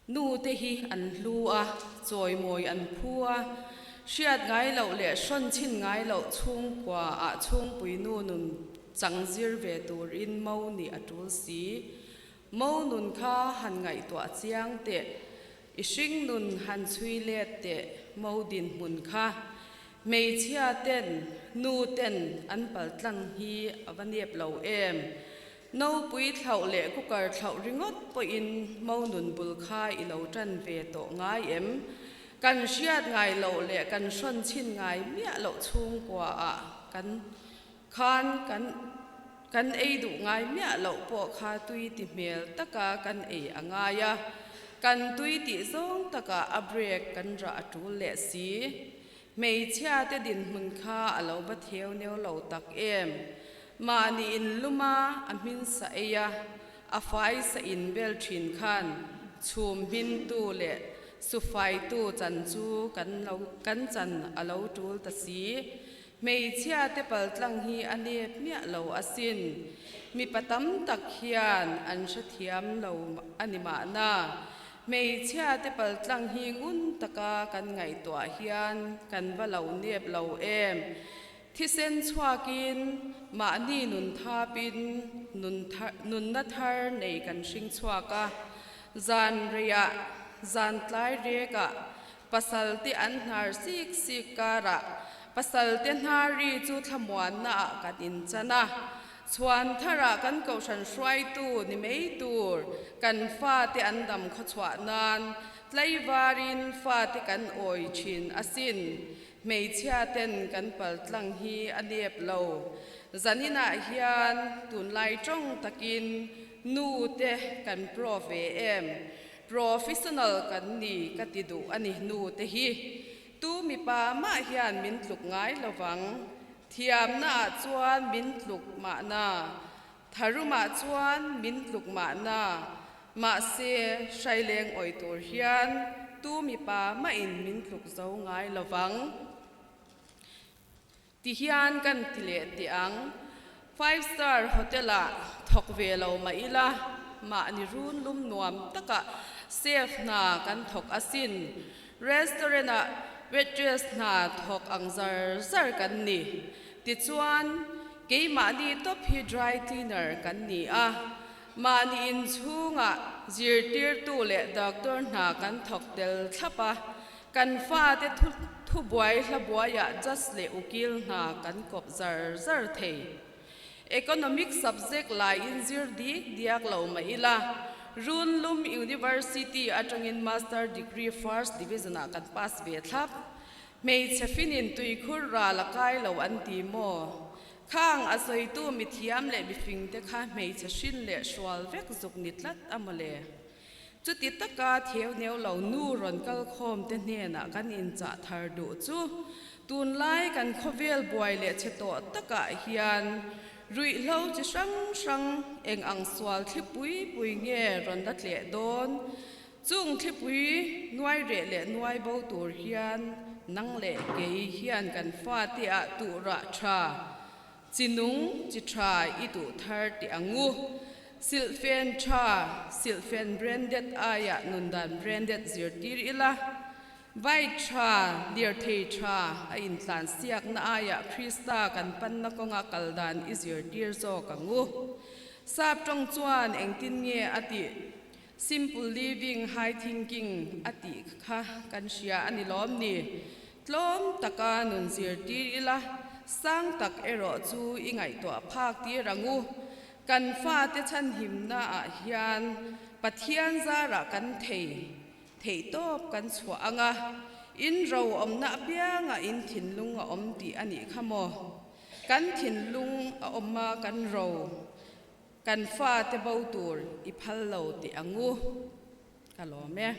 Nu te hi an hlu a, chawimawi an phu a, hriat ngai loh leh hrawn chhin ngai loh chhungkua ah chhungpui nu nun chang zir ve turin mo nih a tul si. Mo nun kha han ngaihtuah chiang teh, i hring nun han chhui let teh mo dinhmun kha. Hmeichhia ten, nu ten an paltlang hi a va nep lo em. Nopui thlauh leh cooker thlauh ringawt pawhin mo nun bul kha i lo tan ve tawh ngai em? Kan hriat ngai loh leh kan hrawn chhin ngai miah loh chhungkua ah kan khan kan kan ei duh ngai miah loh pawh kha tui ti hmel taka kan ei a ngai a, kan tui tih zawng takah a break kan rah a tul leh si. Hmeichhia te dinhmun kha a lo va theu neu lo tak em? Mahni in lum a, a hmin sa ei a, a fai sa in bel thin khan chhum hmin tu leh su fai tu chan chu kan lo kan chan a lo tul ta si. Hmeichhia te paltlang hi a nep miah lo asin. Mipa tam tak hian an hrethiam lo a ni mahna. Hmeichhia te paltlang hi ngun taka kan ngaihtuah hian kan va lo nep lo em. Thisen chhuakin mahni nun thapin nunna thar nei kan hring chhuak a, zan reiah zan tlai rekah pasal te an hnar sik sik karah pasal te hnar ri chu thlamuanna ah kan inchan a. Chhuan tharah kan kohhran hruaitu ni mai tur kan fate an dam khawchhuah nan tlaivarin fate kan awi thin asin. Hmeichhia ten kan paltlang hi a nep lo. Zaninah hian tunlai tawng takin nu te kan pro ve em? Professional kan ni ka ti duh a ni nu te hi. Tu mipa mah hian min tluk ngai lovang. Thiamna ah chuan min tluk mahna, tharum ah chuan min tluk mahna, mahse hraileng awih tur hian tu mipa mahin min tluk zo ngai lovang. Ti hian kan ti leh teh ang, Five Star Hotel ah thawk ve lo mah ila, mahni run lum nuam takah chef hna kan thawk asin. Restaurant ah waitress hna thawk ang zar zar kan ni. Tichuan, keimahni top hi dry cleaner kan ni a. Mahni inchhungah zirtirtu leh doctor hna kan thawk tel thlap a. Kan fate thu thubuai hlabuaiah judge leh ukil hna kan kawp zar zar thei. Economic subject laiin zir dik diak lo mah ila, Runlum University atangin Master Degree First Division ah kan pass ve thlap. Hmeichhe finin tuikhur ral a kai lo an ti maw? Khang a sawitu mithiam leh mifingte kha hmeichhe hrin leh hrual vek zuk ni tlat a mawle. Chuti taka theu neu lo nu rawn kal khawm te hnenah kan inchah thar duh chu tunlai kan khawvel buai leh chhe tawh takah hian ruihhlo chi hrang hrang eng ang sual thlipui pui nge rawn la tleh dawn? Chung thlipui nuai reh leh nuai bo tur hian nang leh kei hian kan fate ah tuh rah tha Chi nung, chi tha i duh thar tih ang u. Silhfen tha, silhfen branded aiah nundan branded zirtir ila. Bike tha, lirthei tha a intlan siakna aiah Krista kan panna kawnga kal dan i zirtir zawk ang u. Sap tawng chuan engtin nge a tih? Simple living, high thinking a tih kha kan hria a ni lawm ni? Tlawm taka nun zirtir ila, sang tak erawh chu i ngaihtuah phak tir ang u. Kan fate chhanhimna ah hian Pathian zarah kan thei theih tawp kan chhuah ang a, in ro awmna apiangah in thinlung a awm tih a nih kha maw? Kan thinlung a awm a kan ro. Kan fate bo tur i phal lo teh ang u, ka lawm e.